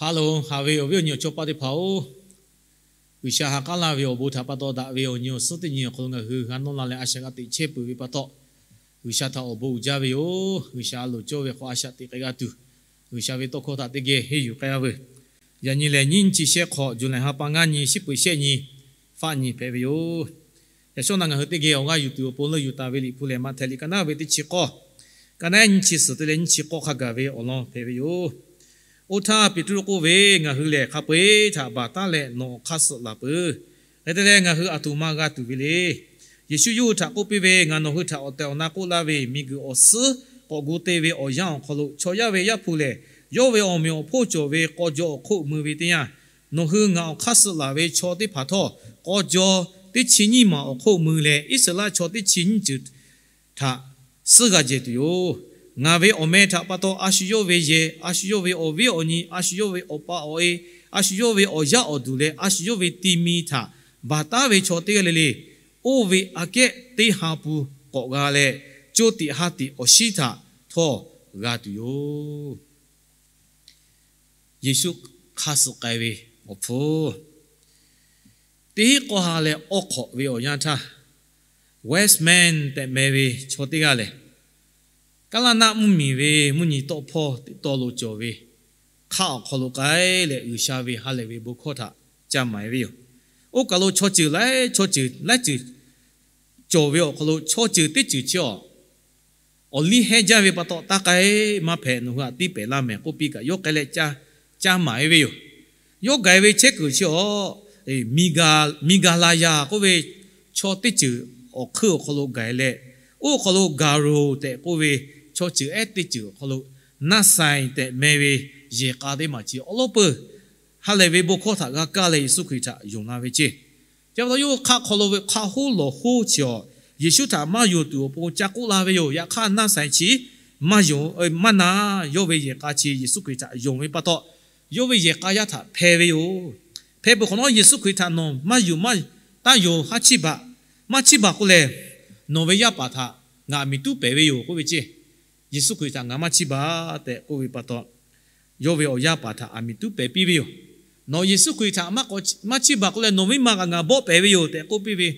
Ha loˬ, haꞈ ve awˬ viˉ awˬ nyi awˬ chawˇ paˆ teˇ hpaˍ-oˬ, G'uiˬsha ha k'aˉ laˇ ve awˬ bon htaꞈ pa taw daꞈ ve awˬ nyi awˬ suhˉ teˇ nyi awˬ hk'aw lo ngaˬ hui g'a nawˇ la leh a shaꞈ g'a teꞈ chehˇ peuˬ ve pa taw, G'uiˬsha htaꞈ awˬ bon uiˍ jaˇ ve yoˬ. G'uiˬsha loˍ cawˇ ve hk'aw a shaꞈ teꞈ k'ai g'a tuˬ, G'uiˬsha ve tawˇ hkawˇ htaꞈ teˇ geh henˇ yuˬ k'ai-a veuˬ. Yaꞈ nyi lehˬ, nyiˇ chi shehˆ hk'awꞈ, July ha pa ngaˇ nyi, shiˉ peuˬ shehˆ nyi, faˆ nyi hpehꞈ ve yoˬ. Yaꞈ shawˉ naꞈ ngaˬ hui teˇ geh awˬ g'aˇ yuˬ tuˬ awˬ pon leuˆ yuˬ taˍ ve Liꞈ hpu lehˬ, Maꞈhtehˍ liꞈ ka naˉ ve teˇ chi k'awˇ, ka naˉ nyiˇ chi suhˍ te leh nyiˇ chi k'awˇ hk'a gaˬ ve awˬ lawn hpehꞈ ve yoˬ. Oˇ htaˇ Peˍtruˆ k'oˆ ve, Ngaˬ hui lehˬ hk'a peu-eˬ htaꞈ baˬ taˉ leh nawˬ awˬ hk'aˇ suh laˬ peuˬ. Hk'e te leh ngaˬ hui aˬ htoꞈ ma g'a tuˬ ve le. Yeˍsuˆ yawˇ hui htaꞈ k'oˆ piˇ ve, Ngaˬ nawˬ hui htaꞈ awˬ tehˬ awˬ na k'oˆ laˇ ve, miˬguiˬ awˬ suhˉ k'awꞈ gu te ve awˬ yanˇ awˬ hk'aw lo chaw yaˇ ve Yaˇ hpu lehˬ, yawˇ ve awˬ meꞈ awˬ hponˇ cawˬ ve k'aw jaw awˬ hk'oˆ mui ve teˇ yanˇ, nawˬ hui ngaˬ awˬ hk'aˇ suh laˬ ve chaw teˇ hpaˍ htawˇ k'aw jaw teˇ chi nyiˇ maˬ awˬ hk'oˆ mui leh, Iˉsaˍreˍlaˆ chaw teˇ chi nyiˇ ceuˬ htaꞈ suhˉ g'a jehˬ tuˬ yoˬ. Ngaˬ ve awˬ meh htaꞈ pa taw a shu yawˇ ve yehˬ, a shu yawˇ ve awˬ viˉ awˬ nyi, a shu yawˇ ve awˬ pa awˬ e, a shu yawˇ ve awˬ yaˇ awˬ duˬ leh a shu yawˇ ve ti mi htaꞈ baˬ taˉ ve chaw teˇ g'aˇ le le, oˇ ve aꞈ kehˉ teˇ ha pun k'awꞈ g'a leh, co tiꞈ ha tiꞈ awˬ shinˉ htaꞈ htawˇ g'a tuˬ yoˬ. Yeˍsuˆ hk'aˇ suh k'ai ve awˬ hpfuhˇ, teˇ hinˉ k'awˇ ha leh awˇ hk'awꞈ ve awˬ yanˇ htaˇ, Wiseman tehꞈ meh ve chaw teˇ g'aˇ lehˬ, kaˉlaˇ naˆ mvuhˇmiˬ ve mvuhˇ nyi tawˆ hpawˇ teˇ taw lo cawˬ ve hk'aˆ awˬ hk'aw lo k'ai leh G'uiˬsha ve ha lehˬ ve bon hkawˇ htaꞈ ca maˍ e ve yoˬ. Oˇ kaˬ lo chaw ceuˬ laiˉ, chaw ceuˬ laiˉ ceuˬ cawˬ ve awˬ hk'aw lo chaw ceuˬ teˇ ceuˬ chi awˬ awˬ liˇ hehnˇ jaˇ ve pa taw, taˇ k'ai, maˇ hpehꞈ, nawˬ hui htaꞈ tiˇ pehˍ laˇ mehˍ k'oˆ piˇ kaꞈ, yawˇ k'ai leh ca maˍ e ve yoˬ. Yawˇ gaˬ e ve chehˇ kuiˬ chi awˬ, Miˬgaˍlaˍyaˍ k'oˆ ve chaw teˇ ceuˬ awˬ hk'eun awˬ hk'aw lo gaˬ e leh, oˇ hk'aw lo Gaˍroˍ tehꞈ k'oˆ ve chaw ceuˬ ehˉ teˇ ceuˬ awˬ hk'aw lo Naˇsaiˍ tehꞈ meh ve yehˬ k'a teˇ maˬ chi awˬ lawn peuˬ ha lehˬ ve bon hkawˇ htaꞈ g'a kaˇ leh Yeˍsuˆ Hkriꞈ htaꞈ yonˍ la ve ceˇ. Chi pa taw yawˇ hk'aˆ hk'aw lo ve hk'aˆ hoˉ lawˬ hoˉ chi awˬ Yeˍsuˆ htaꞈ maˇ yonˍ tuˬ awˬ pon ca k'oˆ la ve yoˬ. Yaꞈ hk'aˇ Naˇsaiˍ chi maˇ yonˍ, maˇ na, yawˇ ve yehˬ k'a chi Yeˍsuˆ Hkriꞈ htaꞈ yonˍ ve pa taw, yawˇ ve yehˬ k'a yaˇ htaꞈ hpeh ve yoˬ. Hpeh peuˬ hk'awꞈ nawˉ, Yeˍsuˆ Hkriꞈ htaꞈ nawˬ maˇ yonˍ maˇ taˇ yonˍ, haˉ chiˇ baˬ, maˇ chiˇ baˬ k'oˆ lehˬ, nawˬ ve yaˇ paˍ htaꞈ ngaˬ aˬ miˍ tuˉ pehˍ ve yoˬ k'oˆ ve ceˇ. Yeˍsuˆ Hkriꞈ htaꞈ ngaˬ maˇ chiˇ baˬ tehꞈ k'oˆ ve pa taw, yawˇ ve awˬ yaˇ paˍ htaꞈ aˬ miˍ tuˉ pehˍ piˇ ve yoˬ. Nawˬ Yeˍsuˆ Hkriꞈ htaꞈ maˇ k'awꞈ maˇ chiˇ baˬ k'oˆ leh, nawˬ miˇ ma kaꞈ ngaˬ bawˆ pehˍ ve yoˬ tehꞈ k'oˆ piˇ ve,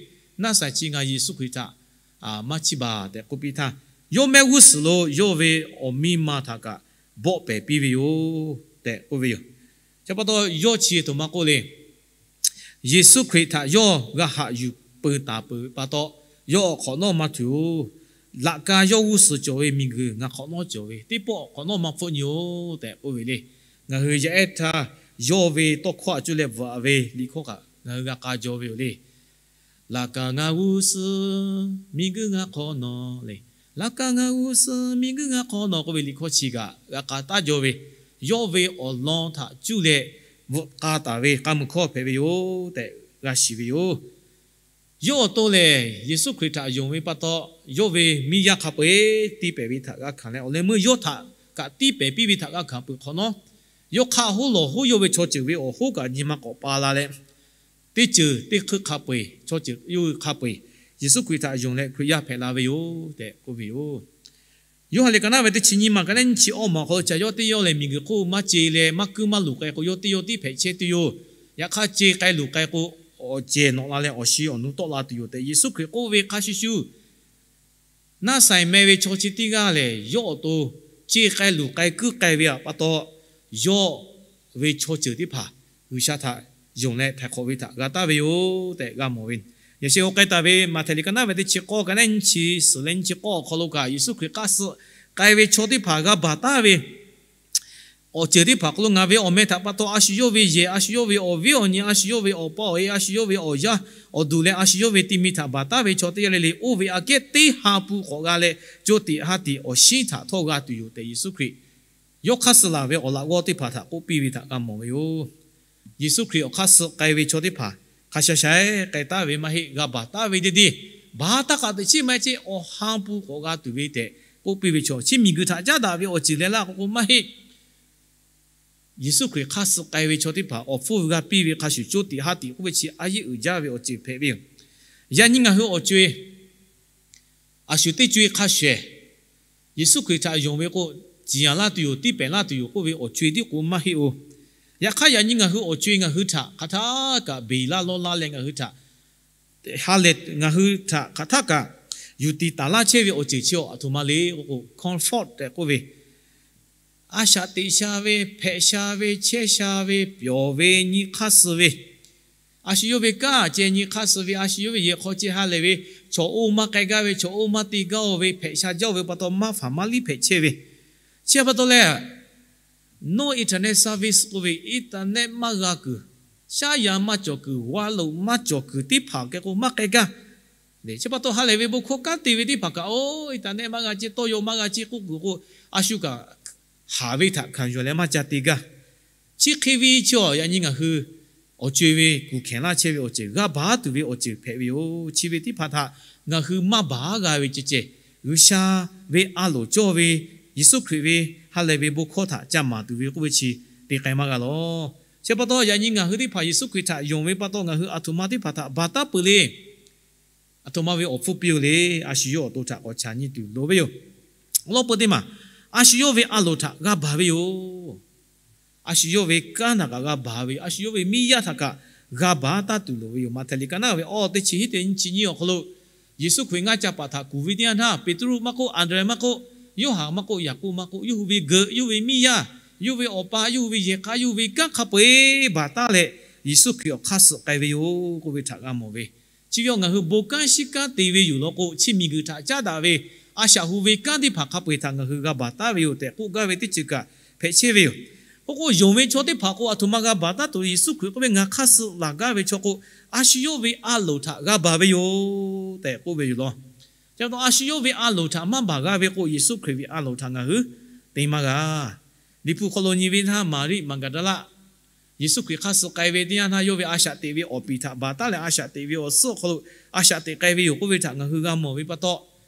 Naˇsaiˍ chi ngaˬ Yeˍsuˆ Hkriꞈ htaꞈ maˇ chiˇ baˬ tehꞈ k'oˆ piˇ htaˇ, yawˇ mehˆ g'uˇ suhˍ lo yawˇ ve awˬ miˇ ma htaꞈ kaꞈ bawˆ pehˍ piˇ ve yoˬ tehꞈ k'oˆ ve yoˬ. Chi pa taw yawˇ chi aˬ htoꞈ ma k'oˆ le. Yeˍsuˆ Hkriꞈ htaꞈ yawˇ g'a haꞈ yuˬ peu taˍ peuˬ ve pa taw, yawˇ awˬ hk'awꞈ nawˉ maˇ tuˬ-oˬ. Laꞈ ka yawˇ g'uˇ suhˍ cawˬ ve miˬguiˬ ngaˬ hk'awꞈ nawˉ cawˬ ve, teˇ pawˆ awˬ hk'awꞈ nawˉ maˇ hpfuhˆ nyi-oˬ tehꞈ k'oˆ ve le. Ngaˬ hui yaˇ ehˉ htaˇ yawˇ ve tawˇ hkawˇ a cuˇ leh bvuhꞈ ve liꞈ hkawˇ kaꞈ ngaˬ hui g'a k'a jaw ve yoˬ le. Laꞈ ka ngaˬ g'uˇ suhˍ miˬguiˬ ngaˬ hk'awꞈ nawˉ le. Laꞈ ka ngaˬ g'uˇ suhˍ miˬguiˬ ngaˬ hk'awꞈ nawˉ k'oˆ ve liꞈ hkawˇ chi kaꞈ g'a k'a taˉ jaw ve, yawˇ ve awˬ lawn htaꞈ cuˇ leh bvuhꞈ k'a taˍ ve k'a muiˬ hkawˇ hpehꞈ ve yoˬ tehꞈ g'a shiˍ ve yoˬ. Yawˇ awˬ to lehˬ, Yeˍsuˆ Hkriꞈ htaꞈ yonˍ ve pa taw, yawˇ ve miˇ yaˇ hk'a peu-eˬ tiˇ pehˍ ve htaꞈ g'a hkanˍ leh, awˬ leh meuˇ yawˇ htaꞈ kaꞈ tiˇ pehˍ piˇ ve htaꞈ g'a hkanˍ peuˬ hk'awꞈ nawˉ, yawˇ hk'aˆ hoˉ lawˬ hoˉ yawˇ ve chaw ceuˬ ve awˬ hoˉ kaꞈ nyi ma k'awꞈ pa la leh, teˇ ceuˬ teˇ hkui hk'a peu-eˬ, chaw ceuˬ yawˇ hui hk'a peu-eˬ Yeˍsuˆ Hkriꞈ htaꞈ yonˍ leh Hkriꞈ yaˇ hpehꞈ la ve yoˬ tehꞈ k'oˆ ve yoˬ. Yoˇhanˬ liꞈ ka naˉ ve teˇ chi nyiˇ maˬ ka naˉ nyiˇ chi awˇ maˬ awˬ hk'aw lo ca yawˇ teˇ yawˇ lehˬ miˬguiˬ hk'oˆ maˇ ce leh maˇ kuiˉ maˇ luˬ k'ai k'o, yawˇ teˇ yawˇ tiˉ hpehꞈ chehˇ tuˬ yoˬ. Yaꞈ hk'aˇ ce k'ai luˬ k'ai k'o, awˬ cehˬ nawꞈ la leh awˬ shi awˬ nu tawˆ la tuˬ yoˬ tehꞈ Yeˍsuˆ Hkriꞈ k'oˆ ve hk'a shuˍ shuˍ, Naˇsaiˍ meh ve chaw chi teˇ g'aˇ lehˬ, yawˇ awˬ to ce k'ai luˬ k'ai kuiˉ k'ai ve pa taw, yawˇ ve chaw ceuˬ teˇ hpaˍ G'uiˬsha htaꞈ yonˍ leh htaiˍ hk'awꞈ ve htaꞈ g'a taˍ ve yoˬ tehꞈ g'a mawˬ ve. Yaꞈ sheh g'a k'ai taˍ ve Maꞈhtehˍ liꞈ ka naˉ ve teˇ chi k'awˇ ka naˉ nyiˇ chi suhˍ leh nyiˇ chi k'awˇ awˬ hk'aw lo kaꞈ, Yeˍsuˆ Hkriꞈ hk'aˆ suh k'ai ve chaw teˇ hpaˍ g'a baˬ taˉ ve awˬ ceuˬ teˇ hpaˍ hk'aw lo, ngaˬ ve awˬ meh htaꞈ pa taw a shu yawˇ ve yehˬ, a shu yawˇ ve awˬ viˉ awˬ nyi, a shu yawˇ ve awˬ pa awˬ e, a shu yawˇ ve awˬ yaˇ awˬ duˬ leh a shu yawˇ ve ti mi htaꞈ baˬ taˉ ve chaw teˇ g'aˇ le le, oˇ ve aꞈ kehˉ teˇ ha pun k'awꞈ g'a leh, co tiꞈ ha tiꞈ awˬ shinˉ htaꞈ htawˇ g'a tuˬ yoˬ tehꞈ Yeˍsuˆ Hkriꞈ yawˇ hk'aˇ suh laˬ ve awˬ laꞈ g'awˇ teˇ hpaˍ htaꞈ k'oˆ piˇ ve htaꞈ g'a mawˬ ve yoˬ. Yeˍsuˆ Hkriꞈ awˬ hk'aˇ suh k'ai ve chaw teˇ hpaˍ hk'a sha sha-eˬ k'ai taˉ ve maˇ heˆ, g'a baˬ taˉ ve deˇ deˇ, baˬ taˉ k'aꞈ teꞈ chiˉ maˇ heˆ ceˇ, awˬ ha pun k'awꞈ g'a tuˬ ve tehꞈ k'oˆ piˇ ve chaw, chi miˬguiˬ htaꞈ caˉ daꞈ ve awˬ ceuˬ leh laˇ k'o k'o maˇ heˆ. Yeˍsuˆ Hkriꞈ hk'aˇ suh k'ai ve chaw teˇ hpaˍ awˬ hpfuhˇ g'a piˇ ve hk'a shuˍ, co tiꞈ ha tiꞈ k'oˆ ve chi a yeˇ uiˍ jaˇ ve awˬ ceuˬ hpehꞈ ve yoˬ. Yaꞈ nyi ngaˬ hui awˬ co-e, a shu teˇ co-e hk'a shuˍ, Yeˍsuˆ Hkriꞈ htaꞈ yonˍ ve k'o, ciˍ yanˍ laˇ tuˬ yoˬ, tiˇ pehˍ laˇ tuˬ yoˬ k'oˆ ve awˬ co-e tiˉ k'o maˇ heˆ-oˬ. Yaꞈ hk'aˇ, yaꞈ nyi ngaˬ hui awˬ co-e ngaˬ hui htaꞈ hk'aˬ htaˇ kaꞈ beˬ laˇ lawˇ laˇ leh ngaˬ hui htaꞈ ha lehˬ, ngaˬ hui htaꞈ hk'aˬ htaˇ kaꞈ yuˬ tiˍ taˍ laˇ chehˇ ve awˬ ceuˬ chi a htoꞈ ma le k'o, comfort tehꞈ k'oˆ ve, a shaꞈ teꞈ sha ve, hpehꞈ sha ve, chehˇ sha ve, pyawˬ ve, nyi hk'aˇ suh ve, a shu yawˇ ve kanˉ ceh nyi hk'aˇ suh ve, a shu yawˇ ve yehˬ hk'aw ceh ha lehˬ ve, chaw oˇ maˇ k'ai gaˇ ve, chaw oˇ maˇ te gaˇ-oˬ ve, hpehꞈ sha jaˇ-oˬ ve pa taw maˇ faˍ maˇ liˇ hpehꞈ chehˇ ve. Chi pa taw leh, no internet service k'oˆ ve, internet maˇ g'a kuiˬ, shaˉ yaˇ maˇ cawˬ kuiˬ, wa loꞈ maˇ cawˬ kuiˬ teˇ hpaˍ keh k'o maˇ k'ai gaˇ. Chi pa taw ha lehˬ ve bon hkawˇ kanˉ te ve teˇ hpaˍ kaꞈ, oˇ internet maˇ g'a ceˇ, tawˇ yaw maˇ g'a ceˇ k'oˆ kuiˬ k'o, a shu kaꞈ haˍ ve htaꞈ hkanˍ yuˬ leh maˇ ca te gaˇ. Chi hk'e ve chi a yaꞈ nyi ngaˬ hui awˬ co-e ve kuˬ hkehˬ laˇ chehˇ ve awˬ ceuˬ, g'a baˬ tuˬ ve awˬ ceuˬ hpehꞈ ve yoˬ. Chi ve teˇ hpaˍ htaꞈ ngaˬ hui maˇ baˬ g'a ve ceh ceh, G'uiˬsha ve a loˍ cawˇ ve Yeˍsuˆ Hkriꞈ ve ha lehˬ ve bon hkawˇ htaꞈ ca maˍ tuˬ ve k'oˆ ve chi te k'ai maˇ g'a lawˬ. Chi pa taw yaꞈ nyi ngaˬ hui teˇ hpaˍ Yeˍsuˆ Hkriꞈ htaꞈ yonˍ ve pa taw ngaˬ hui a htoꞈ ma teˇ hpaˍ htaꞈ baˬ taˉ peuˬ le. A htoꞈ ma ve awˬ hpfuhˇ piˇ-oˬ le. A shu yawˇ awˬ to htaꞈ k'awꞈ chaꞈ nyi tuˬ loˍ ve yoˬ. Awˬ lawn peu teˇ maˬ, a shu yawˇ ve a loˍ htaꞈ g'a baˬ ve yoˬ. A shu yawˇ ve kanˉ htaꞈ kaꞈ g'a baˬ ve yoˬ. A shu yawˇ ve miˇ yaˇ htaꞈ kaꞈ g'a baˬ taˉ tuˬ loˍ ve yoˬ. Maꞈhtehˍ liꞈ ka naˉ ve awˬ teˇ chi hiˉ teˇ nyi chi nyi awˬ hk'aw lo, Yeˍsuˆ Hkriꞈ ngaˇ ca paˍ htaꞈ kuˬ ve teˇ yanˇ htaˇ, Peˍtruˆ maˇ k'oˆ, Anˍdrehˍ maˇ k'oˆ, Yoˇhanˬ maˇ k'oˆ, Yaˍkoˆ maˇ k'oˆ, yawˇ hui ve geuꞈ, yawˇ hui ve miˇ yaˇ, yawˇ hui ve awˬ pa, yawˇ hui ve yehˬ k'a, yawˇ hui ve kanˉ hk'a peu-eˬ baˬ taˉ leh, Yeˍsuˆ Hkriꞈ awˬ hk'aˇ suh k'ai ve yoˬ k'oˆ ve htaꞈ g'a mawˬ ve. Chi ve awˬ ngaˬ hui bon kanˉ shiˉ kanˉ te ve yoˬ law k'o, chi miˬguiˬ htaꞈ caˉ daꞈ ve a shaꞈ hu ve kanˉ teˇ hpaˍ hk'a peu-eˬ htaꞈ ngaˬ hui g'a baˬ taˉ ve yoˬ tehꞈ k'oˆ gaˇ ve teˇ ceuˬ kaꞈ hpehꞈ chehˇ ve yoˬ. K'oˆ k'o, yonˍ ve chaw teˇ hpaˍ k'o, a htoꞈ ma g'a baˬ taˉ tuˬ, Yeˍsuˆ Hkriꞈ k'oˆ ve, Ngaˬ hk'aˇ suh laˬ gaˇ ve chaw k'o, a shu yawˇ ve a loˍ htaꞈ g'a baˬ ve yoˬ tehꞈ k'oˆ ve yoˬ law. Chi pa taw, a shu yawˇ ve a loˍ htaꞈ maˇ baˬ g'a ve k'o, Yeˍsuˆ Hkriꞈ ve a loˍ htaꞈ ngaˬ hui te maˇ g'a. Liꞈ hpu hk'aw lo nyi ve htaˇ, Maˍriˆ Maˍgaˍdaˍlaˆ Yeˍsuˆ Hkriꞈ hk'aˇ suh k'ai ve teˇ yanˇ htaˇ, yawˇ ve a shaꞈ teꞈ ve awˬ piˍ htaꞈ baˬ taˉ leh, a shaꞈ teꞈ ve awˬ suhˉ awˬ hk'aw lo a shaꞈ teꞈ k'ai ve yoˬ k'oˆ ve htaꞈ ngaˬ hui g'a mawˬ ve pa taw,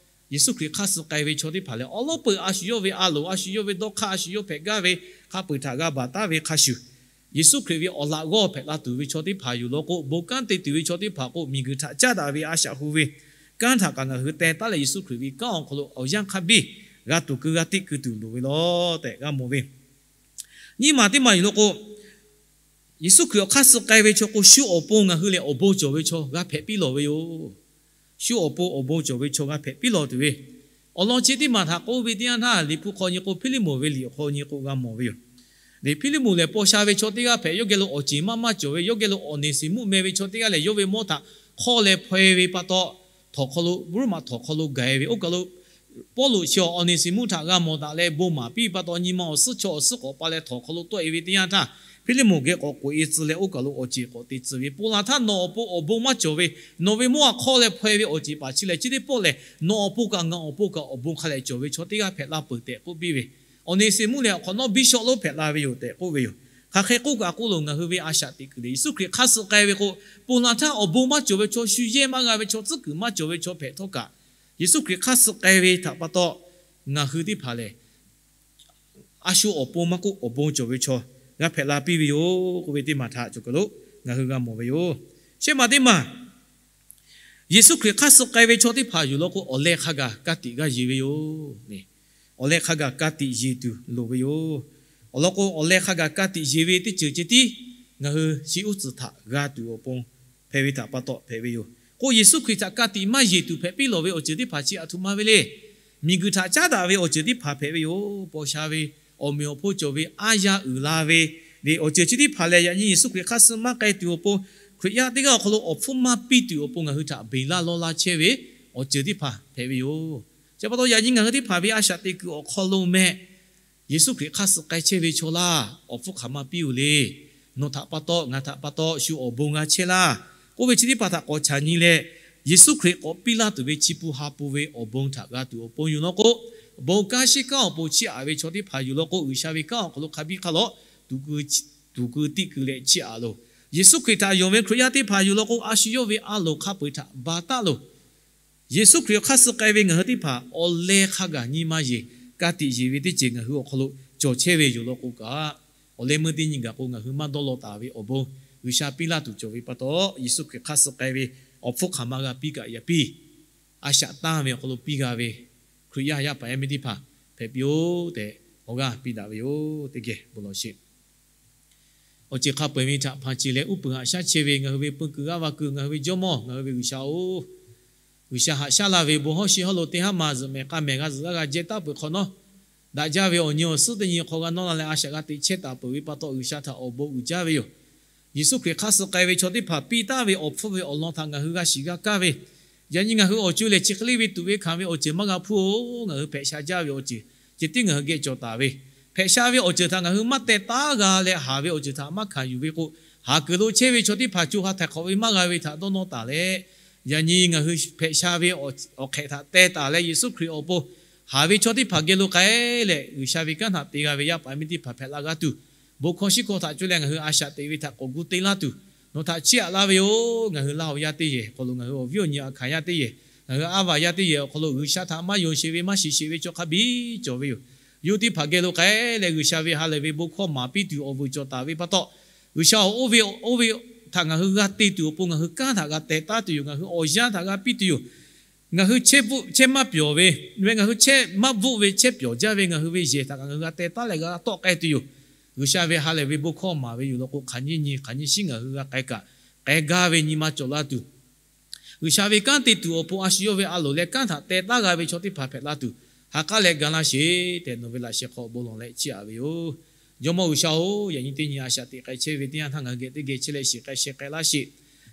Yeˍsuˆ Hkriꞈ hk'aˇ suh k'ai ve chaw teˇ hpaˍ lehˬ, awˬ lawn peuˬ a shu yawˇ ve a loˍ, a shu yawˇ ve dawˇ hk'aˇ, a shu yawˇ hpehꞈ gaˇ ve hk'a peu-eˬ htaꞈ g'a baˬ taˉ ve hk'a shuˍ, Yeˍsuˆ Hkriꞈ ve awˬ laꞈ g'awˇ hpehꞈ la tuˬ ve chaw teˇ hpaˍ yoˬ law k'o, bon kanˉ te tuˬ ve chaw teˇ hpaˍ k'o, miˬguiˬ htaꞈ caˉ daꞈ ve a shaꞈ hu ve kanˉ htaꞈ kaꞈ ngaˬ hui teh taˉ leh, Yeˍsuˆ Hkriꞈ ve kanˉ awˬ hk'aw lo awˬ yanˇ hk'a biˇ g'a tuˬ keu g'a tiˆ keu tuˬ loˍ ve law tehꞈ g'a mawˬ ve. Nyiˇ maˬ teˇ maˬ yoˬ law k'o, Yeˍsuˆ Hkriꞈ awˬ hk'aˇ suh k'ai ve chaw k'o, shu awˬ pon ngaˬ hui lehˬ awˬ bon cawˬ ve chaw g'a hpehꞈ piˇ lawˬ ve yoˬ. Shu awˬ pon awˬ bon cawˬ ve chaw g'a hpehꞈ piˇ lawˬ tuˬ ve awˬ lawn chi teˇ maˬ htaꞈ k'oˆ ve teˇ yanˇ htaˇ, Liꞈ hpu hk'aw nyi k'o, Hpiˇliˇmonˍ ve liꞈ awˬ hk'aw nyi k'o g'a mawˬ ve yoˬ. Liꞈ Hpiˇliˇmonˍ lehˬ, paw sha ve chaw teˇ g'aˇ hpehꞈ, yawˇ geh lo awˬ ceˬ maˇ maˇ cawˬ ve, yawˇ geh lo Oˍneˍsiˍmuˆ meh ve chaw teˇ g'aˇ lehˬ, yawˇ ve mawˇ htaꞈ hk'awˇ leh hpaw-e ve pa taw, htawnˍ hk'aw lo, Roˉmaꞈ htawnˍ hk'aw lo gaˬ-e ve oˇ kaˬ lo, Pawˇluꞈ chi Oˍneˍsiˍmuˆ htaꞈ g'a mawˬ daꞈ leh bon maˍ piˇ ve pa taw, nyi ma awˬ suhˉ chaw awˬ suhˉ k'awꞈ pa leh htawnˍ hk'aw lo tawˆ-e ve teˇ yanˇ htaˇ, Hpiˇliˇmonˍ geh k'awꞈ k'oꞈ-e tcuh leh oˇ kaˬ lo awˬ ceˬ k'awꞈ te tcuh ve, Ponˬ laˬ htaˇ nawˬ awˬ pon awˬ bon maˇ cawˬ ve, nawˬ ve mawˇ htaꞈ hk'awˇ leh hpaw-e ve awˬ ceˬ paˍ chi lehˬ, chi teˇ pawˆ lehˬ nawˬ awˬ pon kaꞈ ngaˬ awˬ pon kaꞈ awˬ bon hk'a leh cawˬ ve chaw teˇ g'aˇ hpehꞈ la peuˬ tehꞈ k'oˆ piˇ ve. Oˍneˍsiˍmuˆ lehˬ awˬ hk'awꞈ nawˉ biˇshawˆ lonˉ hpehꞈ la ve yoˬ tehꞈ k'oˆ ve yoˬ. Hk'aˬ hk'e k'oˆ kaꞈ k'oˆ loˬ, ngaˬ hui ve a shaꞈ teꞈ kuiˬ lehˬ, Yeˍsuˆ Hkriꞈ hk'aˇ suh k'ai ve k'o, ponˬ laˬ htaˇ awˬ bon maˇ cawˬ ve chaw, shu yehˇ maˇ g'a ve chaw, tcuhˉ kuiˬ maˇ cawˬ ve chaw hpehꞈ htawˇ kaꞈ, Yeˍsuˆ Hkriꞈ hk'aˇ suh k'ai ve htaꞈ pa taw, ngaˬ hui teˇ hpaˍ lehˬ a shu awˬ pon maˇ k'oˆ, awˬ bon cawˬ ve chaw g'a hpehꞈ la piˇ ve yoˬ k'oˆ ve teˇ maˬ htaꞈ cawˬ kaˬ lo ngaˬ hui g'a mawˬ ve yoˬ. Shehˆ maˬ teˇ maˬ, Yeˍsuˆ Hkriꞈ hk'aˇ suh k'ai ve chaw teˇ hpaˍ yoˬ law k'o, awˬ leh hk'a gaˬ ka tiꞈ g'aˇ yeˬ ve yoˬ. Awˬ leh hk'a gaˬ ka tiꞈ yeˬ tuˬ loˍ ve yoˬ. Awˬ lawn k'o, awˬ leh hk'a gaˬ ka tiꞈ yeˬ ve teˇ ceuˬ ceh tiˉ ngaˬ hui chi uˉ tcuhˍ htaꞈ g'a tuˬ awˬ pon hpehꞈ ve htaꞈ pa taw hpehꞈ ve yoˬ. K'o, Yeˍsuˆ Hkriꞈ htaꞈ ka tiꞈ maˇ yeˬ tuˬ hpehꞈ piˇ lawˬ ve awˬ ceuˬ teˇ hpaˍ chi a htoꞈ ma ve le. Miˬguiˬ htaꞈ caˉ daꞈ ve awˬ ceuˬ teˇ hpaˍ hpehꞈ ve yoˬ. Paw sha ve, awˬ meꞈ awˬ hponˇ cawˬ ve, aˉ yaˇ uiˍ la ve, ve awˬ ceuˬ chi teˇ hpaˍ lehˬ, yaꞈ nyi Yeˍsuˆ Hkriꞈ hk'aˇ suh maˇ k'ai tuˬ awˬ pon, Hkriꞈ yaˇ teˇ g'aˇ awˬ hk'aw lo awˬ hpfuhˇ maˇ piˇ tuˬ awˬ pon ngaˬ hui htaꞈ beˬ laˇ lawˇ laˇ chehˇ ve awˬ ceuˬ teˇ hpaˍ hpehꞈ ve yoˬ. Chi pa taw yaꞈ nyi ngaˬ hui teˇ hpaˍ ve a shaꞈ teꞈ kuiˬ awˬ hk'aw lo meh, Yeˍsuˆ Hkriꞈ hk'aˇ suh k'ai chehˇ ve chaw laˇ, awˬ hpfuhˇ hk'aˬ ma piˇ-oˬ le. Nawˬ htaꞈ pa taw, ngaˬ htaꞈ pa taw shu awˬ bon g'a chehˇ laˇ k'oˆ ve chi teˇ hpaˍ htaꞈ k'awꞈ chaꞈ nyi leh, Yeˍsuˆ Hkriꞈ k'awꞈ piˇ laˇ tuˬ ve chi pun ha pun ve awˬ bon htaꞈ g'a tuˬ awˬ pon yoˬ law k'o, bon kanˉ shiˉ kanˉ awˬ pon chiˇ aꞈ ve chaw teˇ hpaˍ yoˬ law k'o, G'uiˬsha ve kanˉ awˬ hk'aw lo hk'a biˇ hk'a lawꞈ tuˍ keu tiˆ keu leh chiˇ aꞈ loˬ. Yeˍsuˆ Hkriꞈ htaꞈ yonˍ ve Hkriꞈ yaˇ teˇ hpaˍ yoˬ law k'o, a shu yawˇ ve a loˍ hk'a peu-eˬ htaꞈ baˬ taˉ loˬ. Yeˍsuˆ Hkriꞈ hk'aˇ suh k'ai ve ngaˬ hui teˇ hpaˍ awˬ leh hk'a gaˬ nyi ma yeˬ, ka tiꞈ yeˬ ve teˇ ceuˬ ngaˬ hui awˬ hk'aw lo cawˬ chehˇ ve yoˬ law k'o kaꞈ, awˬ leh meuˇ teˇ nyi gaˬ k'o ngaˬ hui maˇ dawˇ law taˍ ve awˬ bon G'uiˬsha piˇ laˇ tuˬ cawˬ ve pa taw, Yeˍsuˆ Hkriꞈ hk'aˇ suh k'ai ve awˬ hpfuhˇ hk'aˬ ma g'a piˇ kaꞈ yaꞈ piˇ, a shaꞈ tanˇ ve awˬ hk'aw lo piˇ g'a ve Hkriꞈ yaˇ yaˇ paˍ yaˇ miˇ teˇ hpaˍ hpehꞈ piˇ-oˬ tehꞈ awˬ g'aˇ piˇ daꞈ ve yoˬ. Teˇ geh bon lawˬ sheˍ. Awˬ ceuˬ hk'a peu-eˬ ve htaꞈ hpanˍ ceˬ leh uˉ peunˍ haꞈ shaˉ chehˇ ve ngaˬ hui ve peu kuiˬ g'aˇ va kuiˬ ngaˬ hui ve Jawˇmawˇ, ngaˬ hui ve G'uiˬsha-oˬ, G'uiˬsha haꞈ shaˉ laˇ ve bon hawˉ shi hawˉ lo teˇ haˉ ma zuhꞈ mehˍ k'a mehˍ g'a zuhꞈ g'aˇ g'a jehˇ taˉ peuˬ hk'awꞈ nawˉ, daꞈ jaˇ ve awˬ nyi awˬ suhˉ teˇ nyi hk'aw g'a nawˇ la leh a shaꞈ g'a teꞈ chehˇ taˍ peuˬ ve pa taw G'uiˬsha htaꞈ awˬ bon uiˍ jaˇ ve yoˬ. Yeˍsuˆ Hkriꞈ hk'aˇ suh k'ai ve chaw teˇ hpaˍ piˇ taˉ ve awˬ hpfuhˇ ve awˬ lawn htaꞈ ngaˬ hui g'a shiˍ g'a kaˇ ve, yaꞈ nyi ngaˬ hui awˬ co lehˬ chi hk'e le ve tuꞈ ve hkanˍ ve awˬ ceuˬ maˇ g'a hpuˇ-oˬ. Ngaˬ hui hpehꞈ sha jaˇ ve awˬ ceuˬ ceh tiˉ ngaˬ hui geh cawˬ taˍ ve, hpehꞈ sha ve awˬ ceuˬ htaꞈ ngaˬ hui maˇ teh taˉ g'a leh haˍ ve awˬ ceuˬ htaꞈ maˇ hkanˍ yuˬ ve k'o, haˍ kuiˬ lo chehˇ ve chaw teˇ hpaˍ co ha htaiˍ hk'awꞈ ve maˇ g'a ve htaꞈ dawˇ nawˇ taˍ leh, yaꞈ nyi ngaˬ hui hpehꞈ sha ve awˬ hk'ehꞈ htaꞈ teh taˍ leh Yeˍsuˆ Hkriꞈ awˬ pon haˍ ve chaw teˇ hpaˍ geh lo k'ai leh G'uiˬsha ve kanˉ htaꞈ te g'a ve yaˇ paˍ yaˇ miˇ teˇ hpaˍ hpehꞈ la g'a tuˬ, bon hkawˇ shiˉ hkawˇ htaꞈ cuˇ leh ngaˬ hui a shaꞈ teꞈ ve htaꞈ k'awꞈ gu te laˇ tuˬ, nawˬ htaꞈ chiˇ aꞈ laˇ ve yoˬ. Ngaˬ hui laˇ-oˬ yaˇ teˇ yehˬ awˬ hk'aw lo, ngaˬ hui awˬ viˉ awˬ nyi aꞈ hkanˍ yaˇ teˇ yehˬ, ngaˬ hui aˉ vaˬ yaˇ teˇ yehˬ awˬ hk'aw lo G'uiˬsha htaꞈ maˇ yonˍ sheˍ ve maˇ shiˍ sheˍ ve chaw hk'a biˇ cawˬ ve yoˬ. Yawˇ teˇ hpaˍ geh lo k'ai leh G'uiˬsha ve ha lehˬ ve bon hkawˇ maˍ piˇ tuˬ awˬ vuiˬ cawˬ taˍ ve pa taw, G'uiˬsha awˬ oˇ ve oˇ ve htaꞈ ngaˬ hui g'a te tuˬ awˬ pon ngaˬ hui kanˉ htaꞈ g'a teh taˉ tuˬ yoˬ. Ngaˬ hui awˬ yanˇ htaꞈ g'a piˇ tuˬ yoˬ. Ngaˬ hui chehˇ maˇ pyawˬ ve, ve ngaˬ hui chehˇ maˇ bvuhˆ ve chehˇ pyawˬ jaˇ ve ngaˬ hui ve yehˬ htaꞈ kaꞈ ngaˬ hui g'a teh taˉ leh g'a tawˆ k'ai tuˬ yoˬ. G'uiˬsha ve ha lehˬ ve bon hkawˇ maˍ ve yoˬ law k'o, hk'aˬ nyiˇ nyi hk'aˬ nyiˇ shinˉ ngaˬ hui g'a k'ai kaꞈ, k'ai gaˇ ve nyi ma cawˬ la tuˬ, G'uiˬsha ve kanˉ te tuˬ awˬ pon a shu yawˇ ve a loˍ leh kanˉ htaꞈ teh taˉ g'a ve chaw teˇ hpaˍ hpehꞈ la tuˬ, ha k'aˉ leh ga laˇ sheˍ tehꞈ nawˬ ve laꞈ sheh hk'aw bon lawˬ leh chiˇ aꞈ ve yoˬ. Jawˇmawˇ G'uiˬsha-oˬ, yaꞈ nyi teˇ nyi a shaꞈ teꞈ k'ai chehˇ ve teˇ yanˇ htaˇ ngaˬ hui geh teˇ geh chehˇ leh shiˍ k'ai sheh k'ai laˇ sheˍ.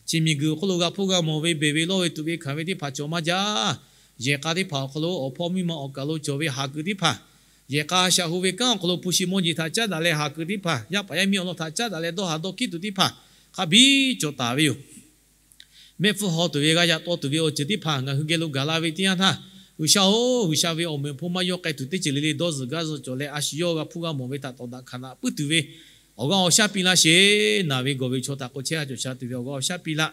Chi miˬguiˬ awˬ hk'aw lo g'a hpuˇ g'a mawˬ ve beˬ ve lawˇ ve tuꞈ ve hkanˍ ve teˇ hpaˍ cawˬ maˇ jaˇ. Yehˬ k'a teˇ hpaˍ awˬ hk'aw lo awˬ hpawˇ miˇ ma awˬ kaˬ lo cawˬ ve haˍ kuiˬ teˇ hpaˍ, yehˬ k'a shaˍ hu ve kanˉ awˬ hk'aw lo hpu shi mawˇ jeˬ htaꞈ caˉ daꞈ leh haˍ kuiˬ teˇ hpaˍ, yaˇ paˍ yaˇ miˇ awˬ lawn htaꞈ caˉ daꞈ leh dawˇ haˍ dawˇ hkiˉ tuˬ teˇ hpaˍ hk'a biˇ cawˬ taˍ ve yoˬ. Mehˆ hpfuhˇ haw tuˬ ve g'a yaꞈ taw tuˬ ve awˬ ceuˬ teˇ hpaˍ ngaˬ hui geh lo gaˬ la ve teˇ yanˇ htaˇ, G'uiˬsha-oˬ, G'uiˬsha ve awˬ meunˍ hpon maˇ yawˇ k'ai tuˬ teˇ ceuˬ le le dawˇ zuhˬ gaˇ zuhˬ cawˬ leh a shu yawˇ g'a hpuˇ g'a mawˬ ve htaꞈ tawˍ daꞈ hkanˍ daꞈ puiˉ tuˬ ve awˬ g'aˇ awˬ shaˉ piˇ laˇ sheˍ. Naˬ ve gawˬ ve chaw htaꞈ k'o chehˇ sha cawˬ sha tuˬ ve awˬ g'aˇ awˬ shaˉ piˇ laˇ.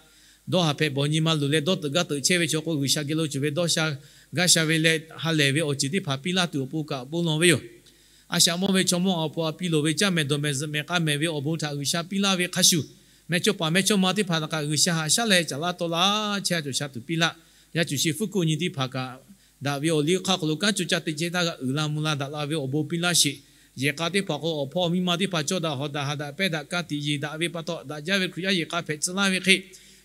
Dawˇ haˍ hpehꞈ bawˬ nyi ma luˬ leh dawˇ teuꞈ gaˇ teuꞈ chehˇ ve chaw k'o, G'uiˬsha geh lo cawˬ ve dawˇ sha gaˇ sha ve leh ha lehˬ ve awˬ ceuˬ teˇ hpaˍ piˇ laˇ tuˬ awˬ pon kaꞈ bon lawˬ ve yoˬ. A shaꞈ mawˇ ve chaw mawˇ awˬ pon a piˇ loˍ ve caˇ mehˍ dawˬ mehˍ zuhꞈ mehˍ k'a mehˍ ve awˬ bon htaꞈ G'uiˬsha piˇ laˇ ve hk'a shuˍ, mehˇchawˇ paˍ mehˇchawˇma teˇ hpaˍ htaꞈ kaꞈ G'uiˬsha haꞈ shaˉ leh caˍ laˇ taw laˇ chehˇ sha cawˬ sha tuˬ piˇ laˇ. Yaˇ cuˬ shi fuˉ kuˆ nyi teˇ hpaˍ kaꞈ daꞈ ve awˬ liˇ hk'aˇ hk'aw lo kanˉ co caˇ te ceh htaˇ g'a uiˍ la mvuh la daꞈ la ve awˬ bon piˇ laˇ sheˍ. Yehˬ k'a teˇ hpaˍ k'o awˬ hpawˇ miˇ ma teˇ hpaˍ cawˇ daꞈ hawˍ daꞈ haꞈ daꞈ pehˇ daꞈ ka tiꞈ yeˬ daꞈ ve pa taw, daꞈ jaˇ ve Hkriꞈ yaˇ yehˬ k'a hpehꞈ tcuh laˇ ve hk'e,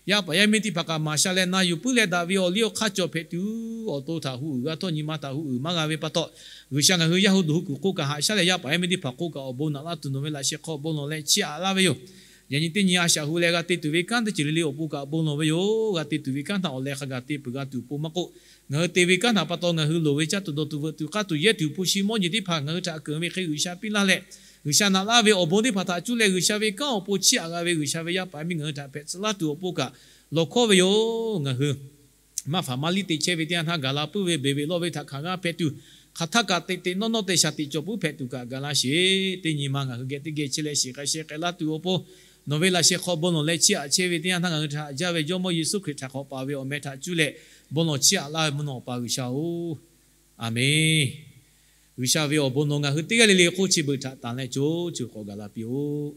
yaˇ paˍ yaˇ miˇ teˇ hpaˍ kaꞈ maˍ sha leh na yuˬ puiˉ leh daꞈ ve awˬ liˇ awˬ hk'aˇ cawˬ hpehꞈ tuˬ, awˬ to htaꞈ hu uiˍ g'a htawˇ nyi ma htaꞈ hu uiˍ maˇ g'a ve pa taw, G'uiˬsha ngaˬ hui yaˇ hu duˬ hu kuiˬ hk'oˆ kaꞈ haꞈ shaˉ leh yaˇ paˍ yaˇ miˇ teˇ hpaˍ hk'oˆ kaꞈ awˬ bon naꞈ laˇ tuˬ nawˬ ve laꞈ sheh hk'aw bon lawˬ leh chiˇ aꞈ laˇ ve yoˬ. Yaꞈ nyi teˇ nyi a shaꞈ hu leh g'a te tuˬ ve kanˉ teˇ ceuˬ le le awˬ pon kaꞈ bon lawˬ ve yoˬ. G'a te tuˬ ve kanˉ htaꞈ awˬ leh hk'a gaˬ te peuˬ g'a tuˬ awˬ pon maˇ k'oˆ, ngaˬ hui te ve kanˉ htaꞈ pa taw ngaˬ hui loˍ ve caˇ tuˬ dawˬ tuˬ veuꞈ tuˬ k'aˇ tuˬ yehˇ tuˬ hpu shi mawˇ jeˬ teˇ hpaˍ ngaˬ hui htaꞈ keunˍ ve hk'e G'uiˬsha piˇ laˇ leh, G'uiˬsha naꞈ laˇ ve awˬ bon teˇ hpaˍ htaꞈ cuˇ leh G'uiˬsha ve kanˉ awˬ pon chiˇ aꞈ g'a ve G'uiˬsha ve yaˇ paˍ yaˇ miˇ ngaˬ hui htaꞈ hpehꞈ tcuh laˇ tuˬ awˬ pon kaꞈ lawˬ hkawˇ ve yoˬ. Ngaˬ hui maˇ hpaˍ maˇ liˇ te chehˇ ve teˇ yanˇ htaˇ gaˬ la puiˉ ve beˬ ve lawˇ ve htaꞈ hkanˍ g'aˇ hpehꞈ tuˬ, hk'aˬ htaˇ kaꞈ teꞈ teꞈ nawˇ nawˇ te shaˍ tiꞈ cawˬ puiˉ hpehꞈ tuˬ kaꞈ gaˬ la sheˍ. Teˇ nyi ma ngaˬ hui geh teˇ geh chehˇ leh shiˍ k'ai sheh k'ai laˇ tuˬ awˬ pon nawˬ ve laꞈ sheh hk'aw bon lawˬ leh chiˇ aꞈ chehˇ ve teˇ yanˇ htaˇ ngaˬ hui htaꞈ haꞈ jaˇ ve Jawˇmawˇ Yeˍsuˆ Hkriꞈ htaꞈ hk'awꞈ paˍ ve awˬ meh htaꞈ cuˇ leh bon lawˬ chiˇ aꞈ laˇ ve mvuhˇ naw awˬ pa G'uiˬsha-oˬ, Aˍmenˇ. G'uiˬsha ve awˬ bon nawˬ ngaˬ hui teˇ g'aˇ le le hk'oˆ chi beuꞈ htaꞈ tanˍ leh co co k'awꞈ gaˬ la piˇ-oˆ.